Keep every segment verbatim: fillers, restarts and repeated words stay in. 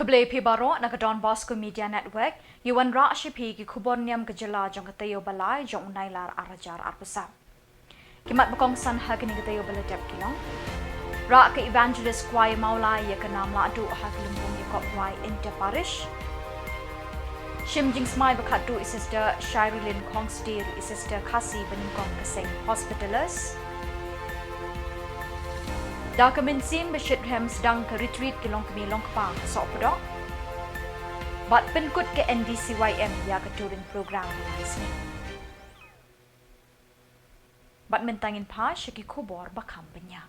Khublei phi baroh na ka Don Bosco Media Network. Ïa wanrah sha phi ki khubor niam ka jylla jong ka taïew ba lai jong u Nailar ar hajar arphew saw. Ki mat ba kongsan ha kine ki taïew ba la dep ki long: Rah ka Evangelist Choir Mawlai ïa ka nam lahduh ha ka lympung ïakop rwai inter parish. Shim jingsmai ba khatduh i Sister Shairilyn Khongsdir, i Sister Khasi ba nyngkong ka seng Hospitallers. Da ka mynsiem ba shitrhem sdang ka retreat ki longkmie longkpa ka Sohpdok. Bad pynkut ka N D C Y M ïa ka touring program ba lai sngi. Bad mynta ngin phai sha ki khubor ba kham bniah.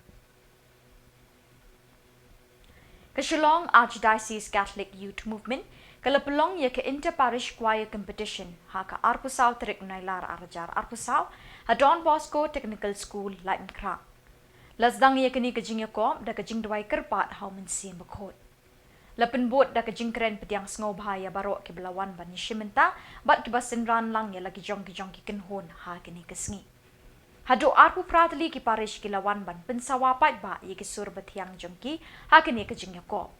Ka Shillong Archdiocese Catholic Youth Movement ka la pynlong ïa ka Inter Parish Choir Competition ha ka arphew saw tarik u Nailar ar hajar arphew saw ha Don Bosco Technical School, Laitumkhrah. La sdang ïa kane ka jingïakop da ka jingduwai kyrpad ha u Mynsiem Bakhuid. La pynbud da ka jingkren pdiang sngewbha ïa baroh kiba la wan ban ïashim bynta bad kiba synran lang ïa la ki jong ki jong ki kynhun ha kane ka sngi. Haduh arphew phra tylli ki parish ki la wan ban pynsawa paidbah ïa ki sur bathiang jong ki ha kane ka jingïakop.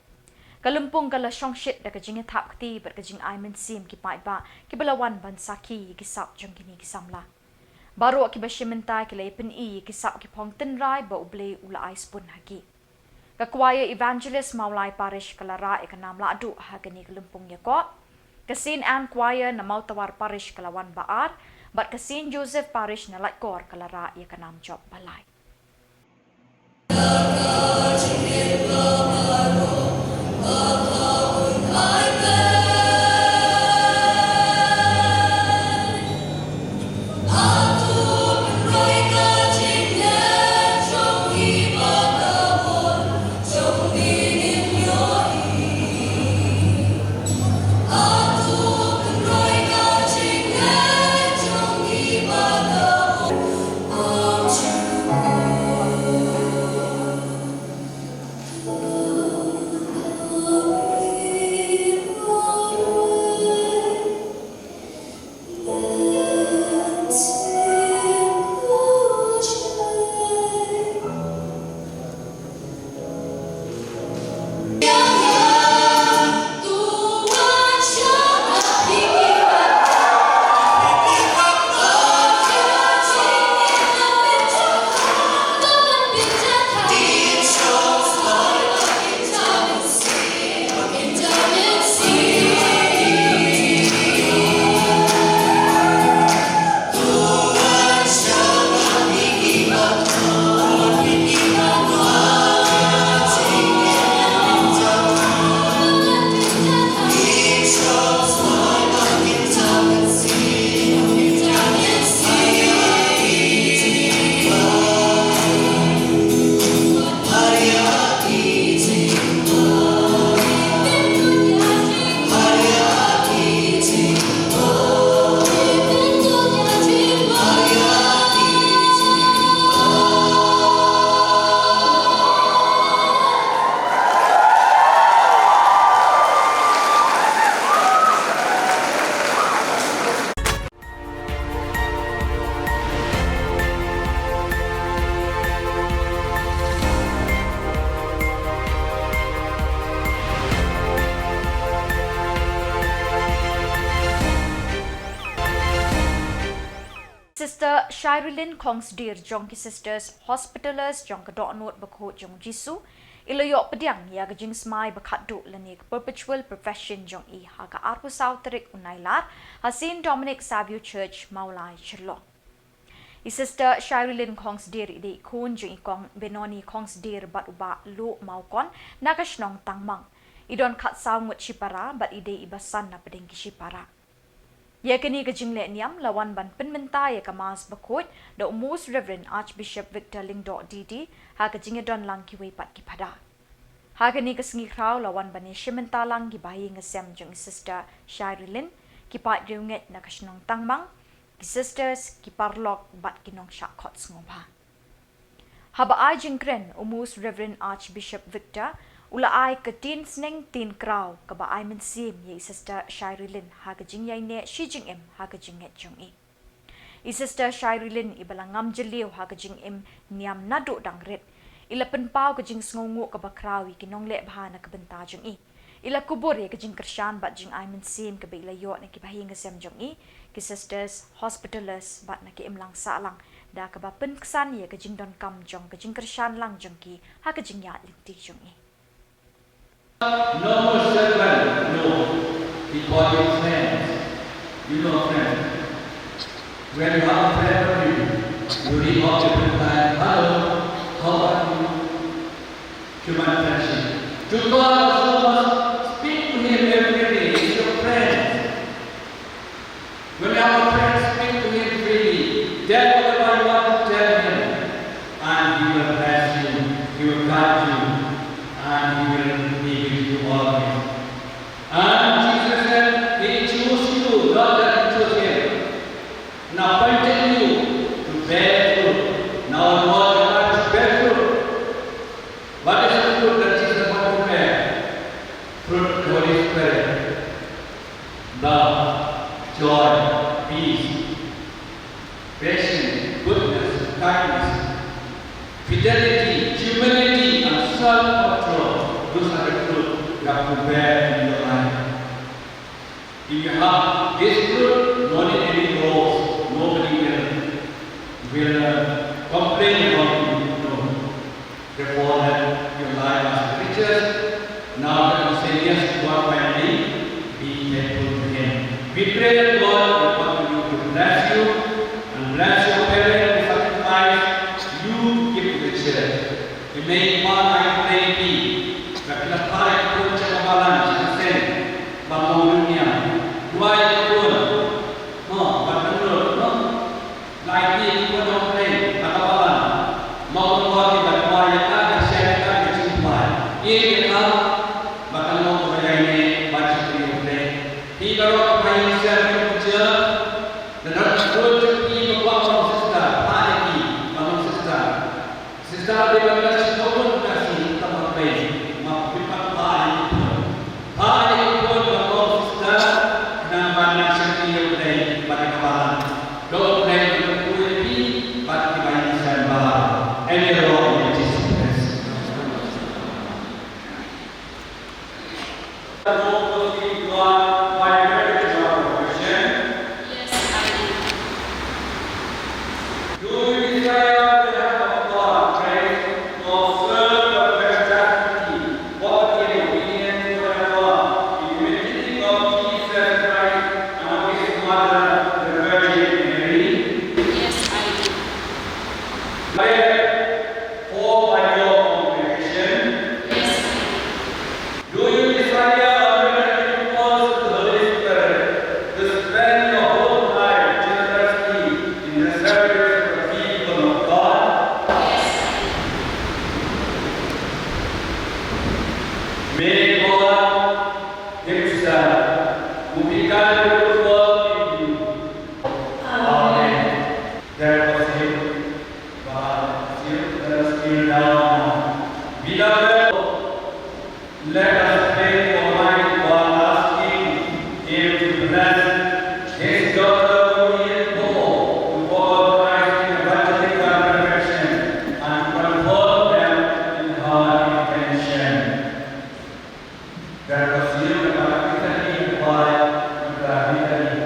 Ka lympung ka la shongshit da ka jingïathap kti bad ka jingai mynsiem ki paidbah kiba la wan ban sakhi ïa ki sap jong kine ki samla. Baroh kiba shim bynta ki la ïapyni ïa ki sap ki phong tynrai ba U Blei u la ai sbun ha ki. Ka Choir Evangelist Mawlai Parish ka la rah ïa ka nam lahduh ha kane ka lympung ïakop. Ka Saint Anne Choir na Mawtawar Parish ka la wan ba ar, bad ka Saint Joseph Parish na Laitkor ka la rah ïa ka nam jop ba lai. Sister Shairilyn Khongsdir jong ki Sisters Hospitallers jong ka Dohnud Bakhuid jong U Jisu, i la ïoh pdiang ïa ka jingsmai ba khatduh lane ka perpetual profession jong i ha ka arphew saw tarik u Nailar ha Saint Dominic Savio Church, Mawlai, Shillong. I Sister Shairilyn Khongsdir i dei i khun jong i Kong Benoni Khongsdir bad u Bah Luh Mawkon na ka shnong Tangmang. I don khatsaw ngut shipara bad i dei i basan na pdeng ki shipara. Ïa kane ka jingleh niam la wan ban pynmynta ïa ka Mass Bakhuid da u Most Reverend Archbishop Victor Lyngdoh D D ha ka jingïadon lang kiwei pat ki phada. Ha kane ka sngi khraw la wan ban ïashim bynta lang ki bahaïing hasem jong i Sister Shairilyn, ki paid riewngeit na ka shnong Tangmang, ki sisters, ki paralok bad ki nongshah khot sngewbha. Haba ai jingkren, u Most Reverend Archbishop Victor u la ai ka ktien sneng ktien kraw kaba ai mynsiem ïa i Sister Shairilyn ha ka jingïaineh shi jingim ha ka jingngeit jong i. I Sister Shairilyn, iba la ngam jylliew ha ka jingim niam naduh dang rit, i la pynpaw ka jingsngewnguh kaba khraw ïa ki nongleh bha na ka bynta jong i. I la kubur ïa ka jingkyrshan bad jingai mynsiem kaba i la ïoh na ki bahaïing sem jong i, ki sisters, hospitalers bad na ki imlang sahlang, da kaba pynksan ïa ka jingdonkam jong ka jingkyrshan lang jong ki ha ka jingïaid lynti jong i. No more servant, no. He called you friends. You know friends. When you have a friend of you, you ring up every time, "Hello, how are you?" Human friendship. To God also must speak to him every day. He's your friend. When our friends speak to him freely, tell whatever you want to tell him, and he will bless you, he will guide you, and he will be with you always. And Jesus said, he chose you, not that you chose him. And appointed you to bear fruit. Now, Lord, you are to bear fruit. What is the fruit that Jesus wants to bear? Fruit of the Holy Spirit. Love, joy, peace, patience, goodness, kindness, fidelity, humility, and self-control. Those are the fruit you have to bear in your life. If you have this fruit, no need any laws. Nobody will, will, uh, complain about you. No. Therefore, let your life as a Christian, now that you say yes to God finally, be faithful to Him. We pray that God will continue to bless you and bless your parents who sacrifice you to give to the church. Ïa mei pa ai pyrthei, ba ki la phah ïa ki khun sha ka balang, sha ka seng, ban long riewniam. Duwai ïa ki khun. Mo, ban pynlut, mo. Lai ki khun ïa U Blei ha ka balang. Long ba ki ban duwai ïa ka, ban share ïa ka, ban jingduwai. Ïa ka, ba kan long kaba ïaineh bad shakri ïa U Blei. Phi baroh kiba ïeng sha ka jingpynshoi, lada don ki khun jong phi ba kwah ban long sister, phah ïa ki ban long sister. Sister, dei ban ïa shisha bun ka shi tang ba pei, ma phi pat phah ïa ki khun. Phah ïa ki khun ban long sister, khnang ban nang shakri ïa U Blei bad ïa ka balang. To U Blei un kyrkhu ïa phi bad kiba ïeng sha baroh. Amen. Lord Jesus Christ. Yes, I do. Do you desire the help of God, pray, or serve the chastity, walk in obedience forever, in imitation of Jesus Christ and of his mother, the Virgin Mary? Yes, I do. Pray for by your congregation. Yes, I do. Do you desire a miracle close to the Holy Spirit to spend your whole life generously in the service of the people of God? May God Himself, who began a good work in you. Amen. Let us kneel down. Beloved, let us pray to Almighty God, asking Him to bless his daughter Muriel Paul to follow Christ in evangelical perfection and to comfort them in her intention. Let us kneel and repeat the Litany.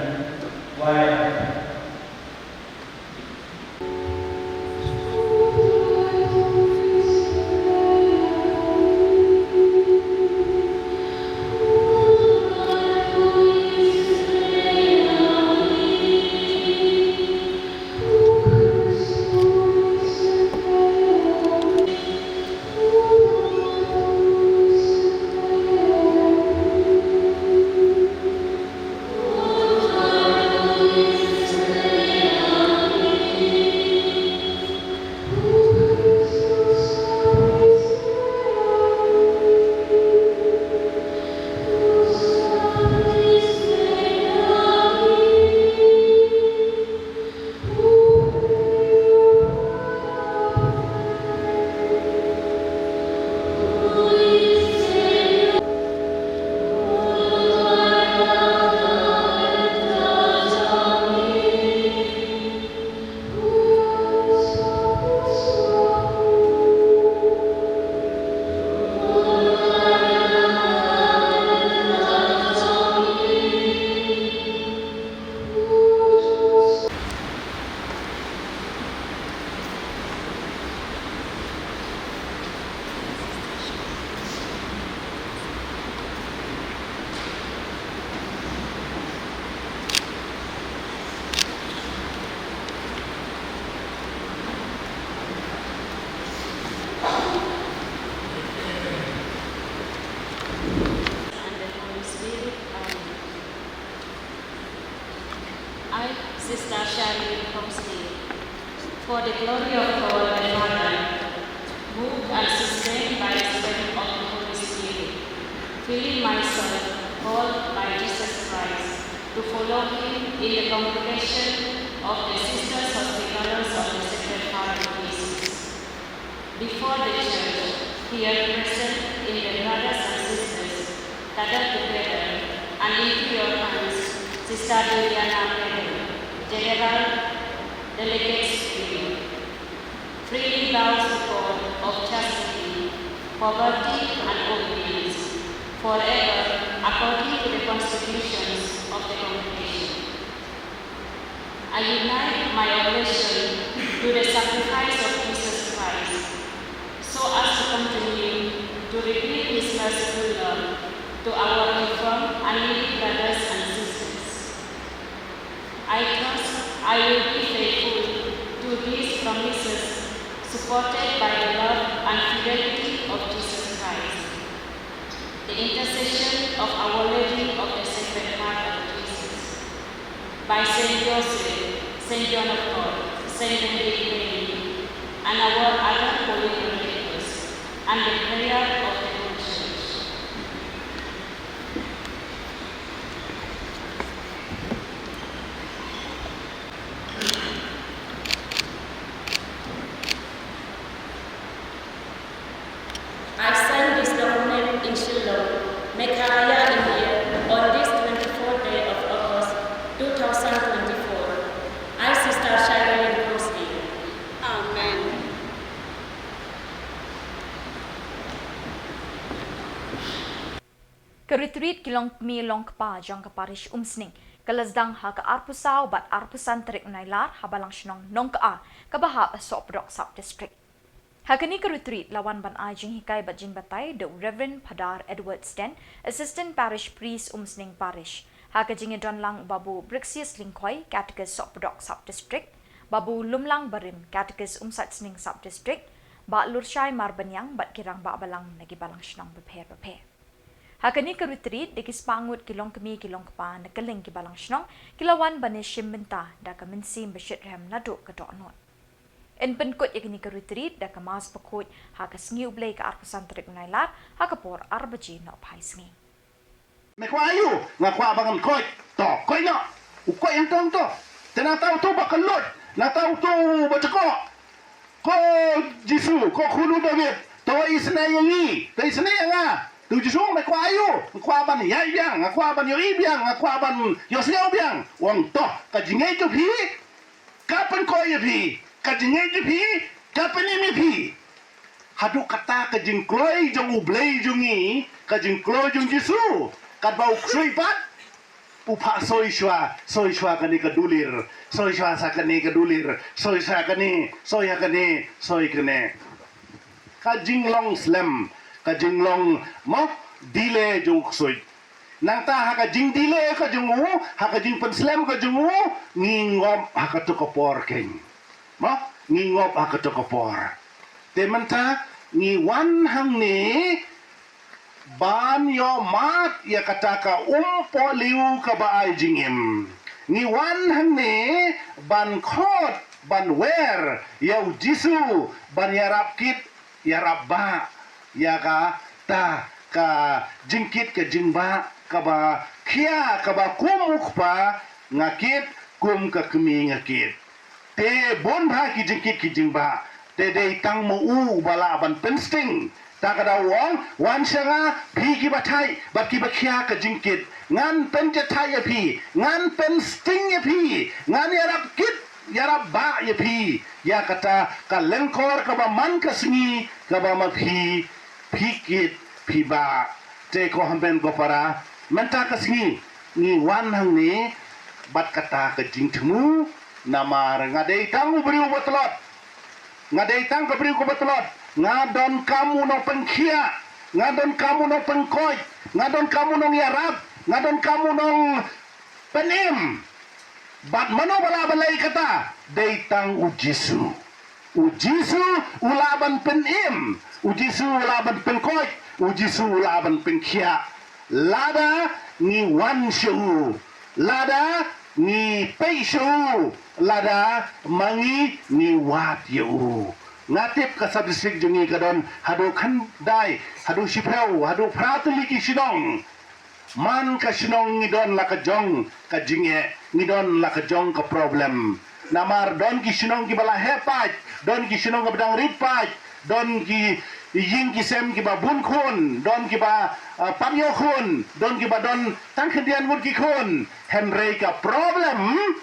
For the glory of God the Father, moved and sustained by the Spirit of the Holy Spirit, feeling myself called by Jesus Christ to follow him in the congregation of the Sisters Hospitallers of the Sacred Heart of Jesus. Before the church, here present, in the brothers and sisters gathered together, and into your hands, Sister Juliana Pedro, General Delegate Supreme, freely vows the code of chastity, poverty, and obedience, forever according to the constitutions of the congregation. I unite my oblation to the sacrifice of Jesus Christ, so as to continue to reveal his merciful love to our infirm and needy brothers and sisters. I trust I will be faithful to these promises, supported by the love and fidelity of Jesus Christ, the intercession of Our Lady of the Sacred Heart of Jesus, by Saint Joseph, Saint John of God, Saint Benedict Bailey, and our other holy protectors, and the prayer of the whole church. I sign this document in Shillong, Meghalaya, India, on this twenty-fourth day of August, two thousand twenty-four. I, Sister Shirley Crosby. Amen. Ka retreat ki longkmie longkpa jong ka parish Umsning ka la sdang ha ka arphew saw bad arphew san tarik u Nailar ha Balang Shnong Nongkha, kaba hap ha Sohpdok Sub District. Ha kane ka retreat la wan ban ai jinghikai bad jingbatai da u Reverend Phadar Edward Sten, Assistant Parish Priest, Umsning Parish. Ha ka jingïadon lang u Babu Brixius Lyngkhoi, Catechist Sohpdok Sub District, Babu Lumlang Barim, Catechist Umsait Sning Sub District, Bah Lurshai Marbaniang bad ki rangbah balang na ki balang shnong bapher bapher. Ha kane ka retreat, da ki spah ngut ki longkmie ki longkpa na kylleng ki balang shnong ki la wan ban ïashim bynta da ka mynsiem bashitrhem naduh ka dohnud. Yn pynkut ïa kane ka retreat da ka Mass Bakhuid ha ka sngi U Blei ka arphew san tarik u Nailar ha ka por ar baje nohphai sngi. Me kwah aiu? Nga kwah ba ngan koit. To, koit noh. U koit hangto hangto. Te nangta uto ba kylluid, nangta uto ba jkoh. Ko Jisu, ko khun u David, to isynei ïa ngi, to isynei ïa nga. To Jisu, me kwah aiu? Nga kwah ban ïaid biang, nga kwah ban ïohi biang, nga kwah ban ïohsngew biang. U ong to, ka jingngeit jong phi ka pynkoit ïa phi, ka jingngeit jong phi ka pynim ïa phi. Haduh kata ka jingkloi jong U Blei jong ngi, ka jingkloi jong Jisu, katba u ksuid pat, u phah soi shuwa, soi shuwa kane ka dulir, soi shuwa sa kane ka dulir, soi shuwa kane, soi ha kane, soi kane. Ka jinglong slem, ka jinglong mo, dile jong u ksuid. Nangta ha ka jingdile ka jong u, ha ka jingpynslem ka jong u, ngi ngop ha kato ka por keiñ. Mo, ngi ngop ha kato ka por. Te mynta ngi wan hangne ban ïohmad ïa kata ka umpohliew kaba ai jingim. Ngi wan hangne ban khot, ban wer ïa u Jisu, ban ïarap kit, ïarap bah ïa kata ka jingkit ka jingbah kaba khia, kaba kum u kpa nga kit, kum ka kmie nga kit. Te bun bha ki jingkit ki jingbah, te dei tang ma u uba lah ban pynsting. Ta ka daw u ong, wan sha nga phi kiba thait bad kiba khia ka jingkit, ngan pynjahthait ïa phi, ngan pynsting ïa phi, ngan ïarap kit, ïarap bah ïa phi ïa kata ka lyngkor kaba man ka sngi kaba ma phi, phi kit phi bah. Te ko hynmen ko para, mynta ka sngi ngi wan hangne bad kata ka jingthmu, namar nga dei tang u briew uba tlot. Nga dei tang ka briew kaba tlot. Nga donkam u nongpynkhiah, nga donkam u nongpynkoit, nga donkam u nongïarap, nga donkam u nongpynim. Bad mano ba lah ban leh kata? Dei tang u Jisu. U Jisu u lah ban pynim, u Jisu u lah ban pynkoit, u Jisu u lah ban pynkhiah. Lada ngi wan sha u, lada Ngi peit sha u lada ma ngi ngi wad ïa u. Nga tip ka sub district jong ngi ka don haduh khyndai, haduh shiphew, haduh phra tylli ki shnong. Man ka shnong ngi don la ka jong ka jingeh, ngi don la ka jong ka problem. Namar don ki shnong kiba la heh paid, don ki shnong kiba dang rit paid, don ki ïing ki sem kiba bun khun, don kiba, ah, pynïoh khun, don kiba don tang khyndiat ngut ki khun. Hynrei ka problem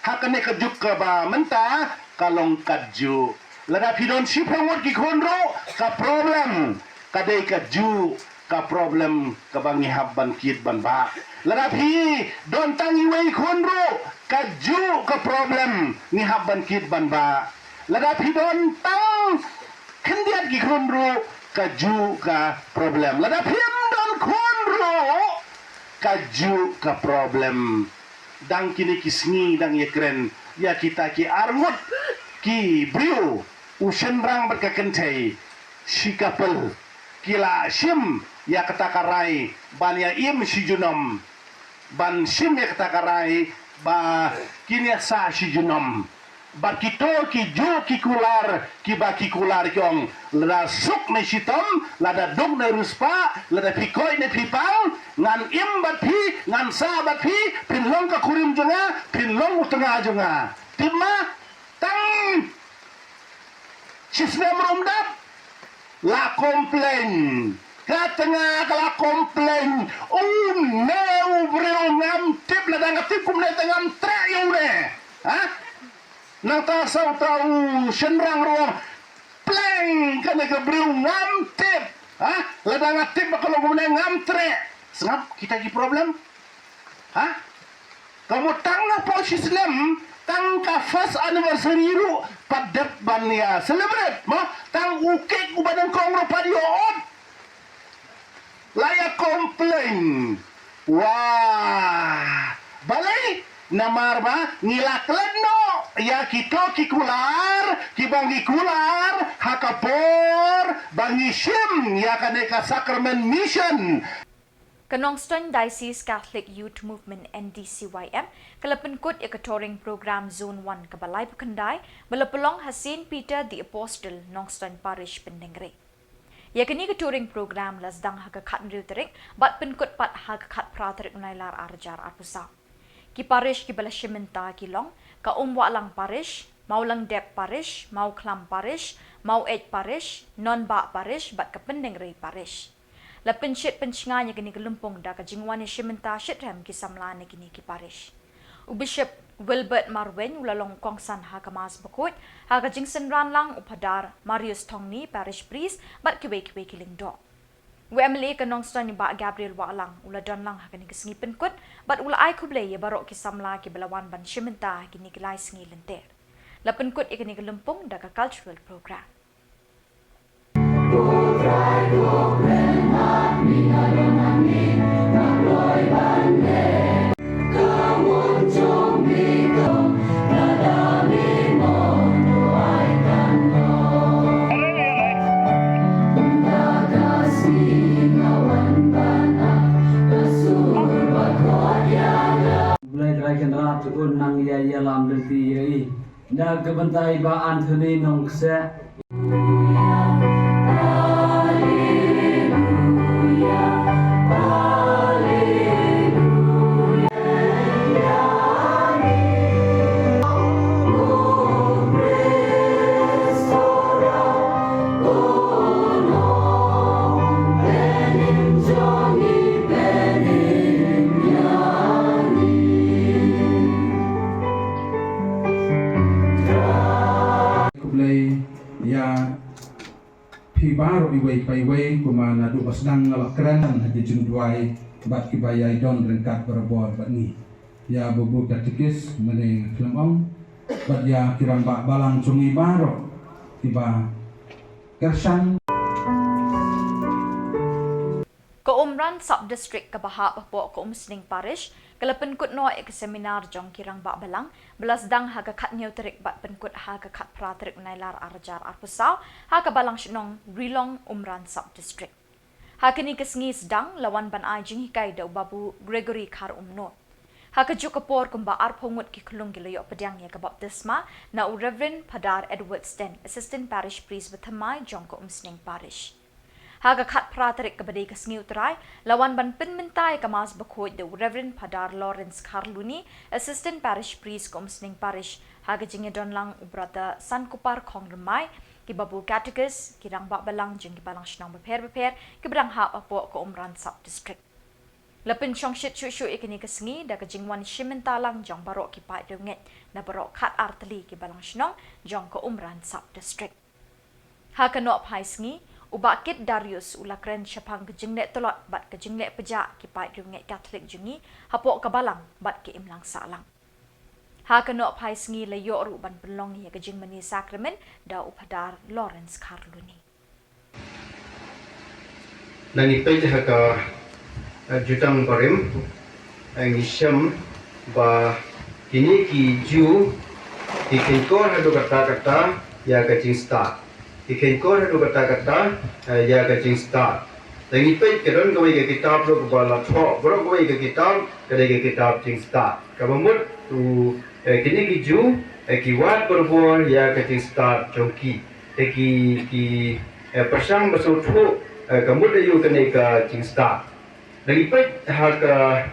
ha kane ka juk kaba mynta ka long kajuh. Lada phi don shiphew ngut ki khun ruh ka problem ka dei kajuh, ka problem kaba ngi hap ban kit ban bah. Lada phi don tang iwei i khun ruh kajuh ka problem ngi hap ban kit ban bah. Lada phi don tang khyndiat ki khun ruh kajuh ka problem. Lada phim don khun ruh kajuh ka problem. Dang kine ki sngi dang ïakren ïa kita ki arngut ki briew, u shynrang bad ka kynthei, shi couple, ki la shim ïa kata ka rai ban ïa im shi junom, ban shim ïa kata ka rai ba kin ïa sah shi junom. Bad kito ki juh ki kular kiba ki kular ki ong, lada suk ne shitom, lada duk ne riewspah, lada phi koit ne phi pang, ngan im bad phi, ngan sah bad phi, phin long ka kurim jong nga, phin long u tnga jong nga. Tip ma, tang shi snem ruh ym dap la complain. Ka tnga ka la complain. Une u briew ngam tip, lada nga tip kumne te ngam treh ïa une. Ha? Nangta sa uta u shynrang ruh ong, pleng kane ka briew ngam tip. Ha? Lada nga tip ba ka long kumne ngam treh. Sngap kita ki problem. Ha? Ka mut tang napoh shi snem, tang ka first anniversary ruh pat dep ban ïa celebrate, mo? Tang u cake uba nyngkong ruh pat ïoh ot. La ïa complain. Wah. Balei? Namar ba ngi la klet noh ïa kito ki kular kiba ngi kular ha ka por ba ngi shim ïa kane ka Sacrament Mission. Ka Nongstoiñ Diocese Catholic Youth Movement, N D C Y M, ka la pynkut ïa ka touring program Zone One kaba laiphew khyndai ba la pynlong ha Saint Peter the Apostle, Nongstoiñ Parish, Pyndengrei. Ïa kane ka touring program la sdang ha ka khathynriew tarik bad pynkut pat ha ka khatphra tarik u Nailar arhajar arphew saw. Ki parish kiba la shim bynta ki long ka Umwahlang Parish, Mawlyngdep Parish, Mawkhlam Parish, Maweit Parish, Nonbah Parish bad ka Pyndengrei Parish. La pynshit pynshngaiñ ïa kane ka lympung da ka jingwan ïashim bynta shitrhem ki samla na kine ki parish. U Bishop Wilbert Marwein u la long kongsan ha ka Mass bakhuid ha ka jingsynran lang u Phadar Marius Thongni, Parish Priest, bad kiwei kiwei ki lyngdoh. U M L A ka Nongstoiñ Bah Gabriel Wahlang u la don lang ha kane ka sngi pynkut bad u la ai khublei ïa baroh ki samla kiba la wan ban shim bynta ha kine ki lai sngi lynter. La pynkut ïa kane ka lympung da ka cultural program. Blei Trai Kynrad un nang ïa ïalam lynti ïa i. Na ka bynta i Bah Anthony Nongkseh. Khublei ïa phi baroh iwei pa iwei, kumba naduh ba sdang nga la kren ha ki jingduwai bad kiba ïai don ryngkat barabor bad ngi. Ïa bubu katikis mynne khlem ong bad ïa ki rangbah balang jong ngi baroh kiba kyrshan. Ka Umran Sub District kaba hap hapoh ka Umsning Parish ka la pynkut noh ïa ka seminar jong ki rangbah balang ba la sdang ha ka khathynñiew tarik bad pynkut ha ka khatphra tarik Nailar arhajar arphew saw ha ka Balang Shnong Rilong, Umran Sub District. Ha kane ka sngi sdang la wan ban ai jinghikai da u Babu Gregory Kharumnot. Ha kajuh ka por kumba arphew ngut ki khyllung ki la ïoh pdiang ïa ka baptisma na u Reverend Phadar Edward Sten, Assistant Parish Priest bathymmai jong ka Umsning Parish. Ha ka khatphra tarik kaba dei ka Sngi U Trai, la wan ban pynmynta ïa ka Mass bakhuid da u Reverend Phadar Lawrence Kharluni, Assistant Parish Priest ka Umsning Parish, ha ka jingïadon lang u Brother Sankupar Khongrymmai, ki babu catechist, ki rangbah balang jong ki balang shnong bapher bapher kiba dang hap hapoh ka Umran Sub District. La pynshongshit shuh shuh ïa kane ka sngi da ka jingwan shimbynta lang jong baroh ki paid riewngeit na baroh khatar tylli ki balang shnong jong ka Umran Sub District. Ha ka nohphai sngi, u Bah Kit Darius u la kren shaphang ka jingleh tlot bad ka jingleh pjah ki paid riewngeit Katholik jong ngi hapoh ka balang bad ka imlang sahlang. Ha ka nohphai sngi la ïoh ruh ban pynlong ïa ka jingmane sakramen da u Phadar Lawrence Kharluni. Ngi peit ha ka, eh, jutang barim, eh, ngi shem ba kine ki Jiw ki kheiñkor haduh katta katta ïa ka jingstad. Ki kheiñkor haduh katta katta, eh, ïa ka jingstad. Ngi peit ka don kawei ka kitab ruh kaba la thoh baroh kawei ka kitab, ka dei ka kitab Jingstad. Kaba mut u, eh, kine ki Jiw, eh, ki wad barabor ïa ka jingstad jong ki. Te ki, ki, eh, pyrshang ba sngewthuh, eh, ka mut aïu kane ka jingstad. Ngi peit ha ka,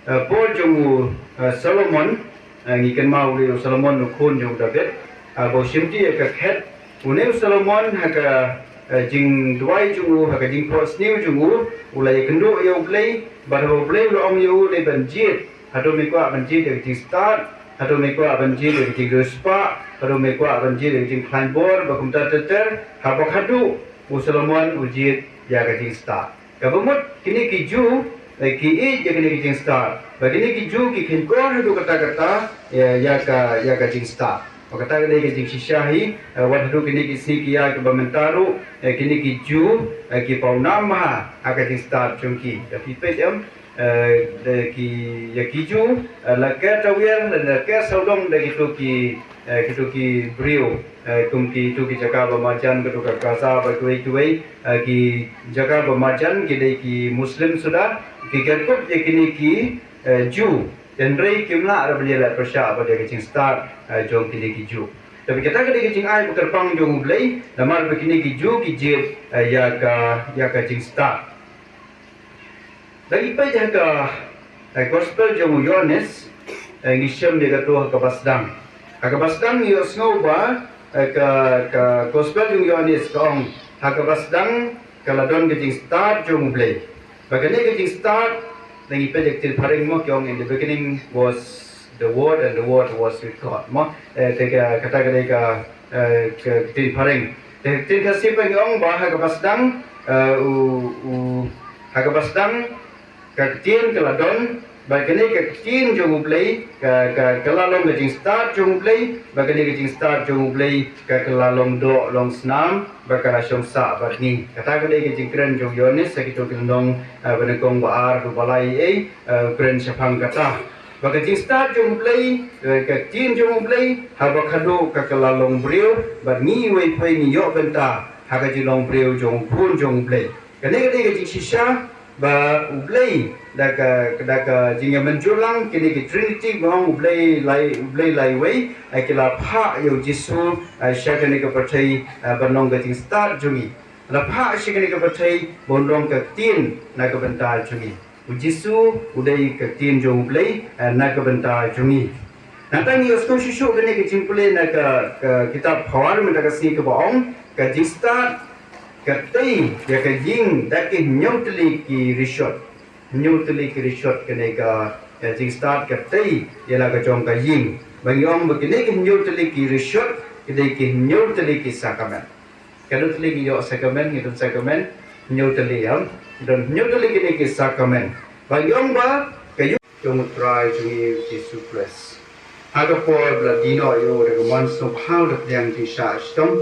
eh, por jong u, eh, Solomon, eh, ngi kynmaw u Solomon u khun jong u David, eh, ba u shim ïa ka khet, une u Solomon ha ka, eh, jingduwai jong u, ha ka jingphohsniew jong u, u la ïakynduh ïa u Blei, bad haba u Blei u la ong ïa u dei ban jied, hato me kwah ban jied ïa ka jingstad, hato me kwah ban jied ïa ka jingriewspah, hato me kwah ban jied ïa ka jingkhlaiñ bor, bad kumta ter ter, haba khadduh u Solomon u jied ïa ka jingstad. Kaba mut kine ki Jiw, eh, ki ïeit ïa kine ki jingstad. Bad kine ki Jiw ki kheiñkor haduh katta katta, eh, ïa ka, ïa ka jingstad. Bad kata ka dei ka jingshisha hi, eh, wat haduh kine ki sngi ki ïaid kiba mynta ruh, eh, kine ki Jiw, eh, ki pawnam bha ha ka jingstad jong ki. Lada phi peit em, eh, da ki, ïa ki Jiw, eh, la ker tawiar, la ker sawdong da kito ki, eh, kito ki briew, eh, kum kito ki jaka ba marjan, kito ka Gaza, bad kiwei kiwei, eh, ki jaka ba marjan, ki dei ki Muslim suda, ki ker kup ïa kine ki, eh, Jiw. Hynrei kim lah ruh ban ïaleh pyrshah bad ïa ka jingstad, eh, jong kine ki Jiw. Te kata ka dei ka jingai ba kyrpang jong u Blei, namar ba kine ki Jiw ki jied, eh, ïa ka, ïa ka jingstad. Lada phi peit ha ka, eh, gospel jong u Ïoannis, eh, ngi shem ïa kato ha kaba sdang. Ha kaba sdang ngi ïohsngew ba, eh, ka, ka gospel jong u Ïoannis ka ong, ha kaba sdang ka la don ka jingstad jong u Blei. Bad kane ka jingstad, lada ngi peit ïa ka ktien phareng mo ki ong, "In the beginning was the Word and the Word was with God." Mo, eh, te ka, kata ka dei ka, eh, ka ktien phareng. Te ka ktien Khasi pat ngi ong ba ha kaba sdang, eh, u, u, ha kaba sdang ka ktien ka la don, bad kane ka ktien jong u Blei, ka, ka, ka la long ka jingstad jong u Blei, bad kane ka jingstad jong u Blei, ka, ka la long doh long snam, bad ka la shong sah bad ngi. Kata ka dei ka jingkren jong u Ïoannis ha kito ki lynnong, eh, ba nyngkong, ba ar, ba lai, eh, eh, u kren shaphang kata. Bad ka jingstad jong u Blei, eh, ka ktien jong u Blei, haba khadduh ka, ka la long briew, bad ngi iwei pa iwei ngi ïoh bynta ha ka jinglong briew jong u Khun jong u Blei. Kane ka dei ka jingshisha ba u Blei da ka, da ka jingïamynjur lang kine ki Trinity, ba ong u Blei lai, u Blei laiwei, eh, ki la phah ïa u Jisu, eh, sha kane ka pyrthei, eh, ban long ka jingstad jong ngi. La phah sha kane ka pyrthei ban long ka ktien na ka bynta jong ngi. U Jisu u dei ka ktien jong u Blei, eh, na ka bynta jong ngi. Nangta ngi ïohsngew shuh shuh kane ka jingpule na ka, ka kitab Phareng mynta ka sngi kaba ong, ka jingstad ka tei ïa ka ïing da ki hynñiew tylli ki rishot. Hynñiew tylli ki rishot kane ka, ka jingstad ka tei ïa la ka jong ka ïing. Ba ngi ong ba kine ki hynñiew tylli ki rishot ki dei ki hynñiew tylli ki sakramen. Katno tylli ngi ïoh sakramen, ngi don sakramen hynñiew tylli, ïa. Ngi don hynñiew tylli kine ki sakramen. Ba ngi ong ba ka ïing jong u Trai jong ngi u Jisu Khrist. Ha ka por ba la die noh ïa u da ka mon sngewbha, da pdiang jingshah shitom,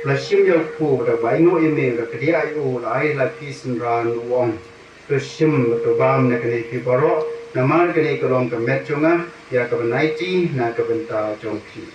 la shim ïa u kpu, da bai nguh ïa me, da kdiah ïa u, da ai la phi synran, u ong, to shim bad to bam na kane phi baroh, namar kane ka long ka met jong nga, ïa kaba nai ti na ka bynta jong phi.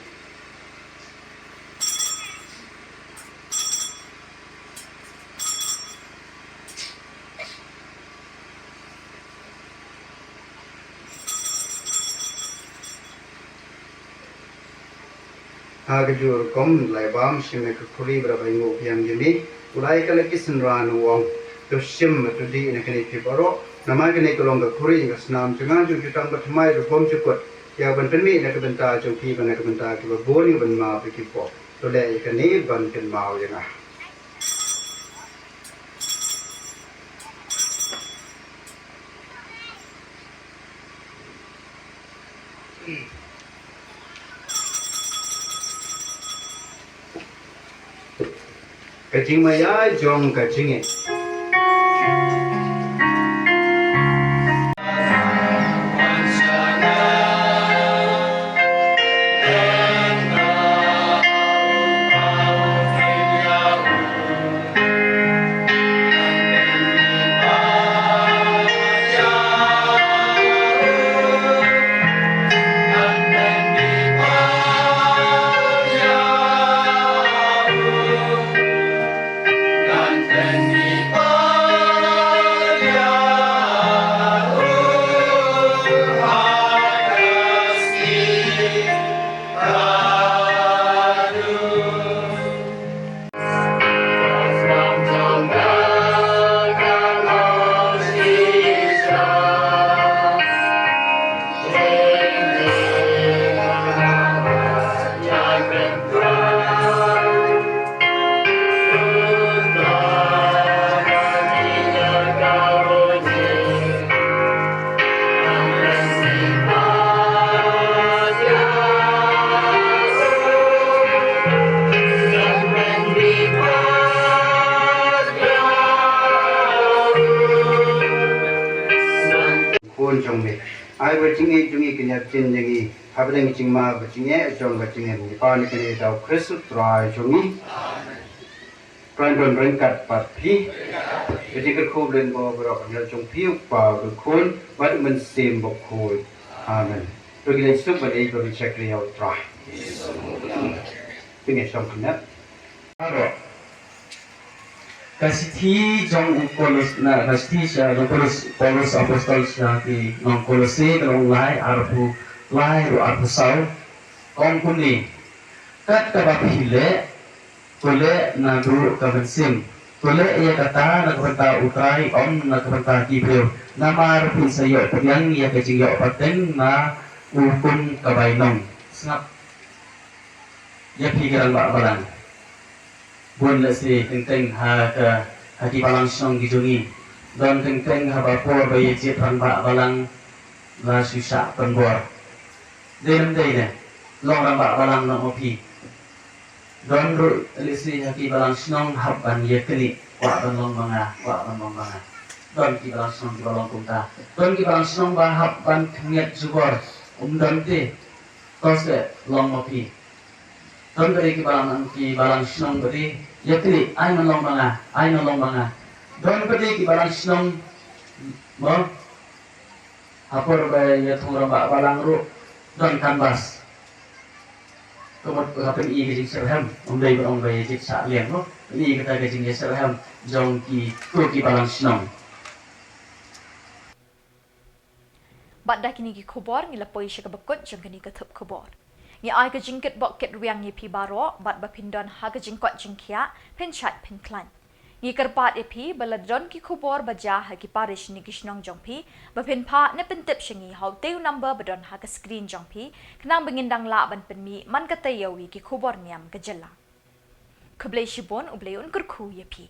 Ha kajuh ka rukom, la bam shim ïa ka khuri bad la ainguh biang ïa me. U la ai ka la ki synran u ong, to shim bad to dih na kane phi baroh, namar kane ka long ka khuri jong ka snam jong nga, jong ka jutang bad thymmai rukom jukut, ïa ban pynmih na ka bynta jong phi bad na ka bynta kiba bun, ïa ban map ïa ki pop. To leh ïa kane ban kynmaw ïa nga. Ka jingmaïa jong ka jingngeit. Khun jong me. Ai ba jingngeit jong ngi, kynja ktien jong ngi. Hapdeng jingma ba jingeh jong ka jingim. Ngi pan ïa kane da u Khrist u Trai jong ngi. Khlaiñ don ryngkat bad phi. Ka jingkyrkhu lyngba u Blei baroh ka jong phi, u Kpa, u Khun bad u Mynsiem Bakhuid. Amen. To ki leit suk bad ïeit bad shakri ïa u Trai. Phi ngeit shong kynja. Baroh. Ka shithi jong u Kolos, na ka shithi sha jong Paulus, Paulus apostol sha ki nong Kolose, ka lynnong lai, arphew lai, arphew saw. Ka ong kumne. Kat kaba phi leh, to leh naduh ka mynsiem. To leh ïa kata na ka bynta u Trai, ym na ka bynta ki briew. Namar phin sa ïoh pdiang ïa ka jingïoh pateng na u hukum ka bainong. Sngap ïa phi ki rangbah balang. Bun lehse teng teng ha ka, ha ki balang shnong ki jong ngi. Don teng teng haba por ba ïa jied rangbah balang la shu shah pynbor. Dei ne ym dei ne, long rangbah balang noh ma phi. Don ruh lehse ha ki balang shnong hap ban ïa kylli, kwah ban long ma nga, kwah ban long ma nga. Don ki balang shnong kiba long kumta. Don ki balang shnong ba hap ban khyndiat jubor, ym don te. To se long ma phi. Don pat de ki balang, ki balang shnong pat de ïa kylli, ai ngan long ma nga, ai ngan long ma nga. Don pat de ki balang shnong, mo, ha por ba ïa thung rangbah balang ruh don canvass. Ka mut ka pyni ka jingsyrhem, ym dei ban ong ba ïa jied sah liang, mo. Pyni kata ka jingïasyrhem jong kito ki balang shnong. Bad da kine ki khubor ngi la poi sha kaba kut jong kane ka thup khubor. Ngi ai ka jingkitbok kitrwiang ïa phi baroh, bad ba phin don ha ka jingkoit jingkhiah, phin shait phin khlaiñ. Ngi kyrpad ïa phi ba lada don ki khubor ba jia ha ki parish ne ki shnong jong phi, ba phin phah ne pyntip sha ngi ha utei u number ba don ha ka screen jong phi, khnang ba ngin dang lah ban pynmih man ka taïew ïa ki khubor niam ka jylla. Khublei shibun, U Blei un kyrkhu ïa phi.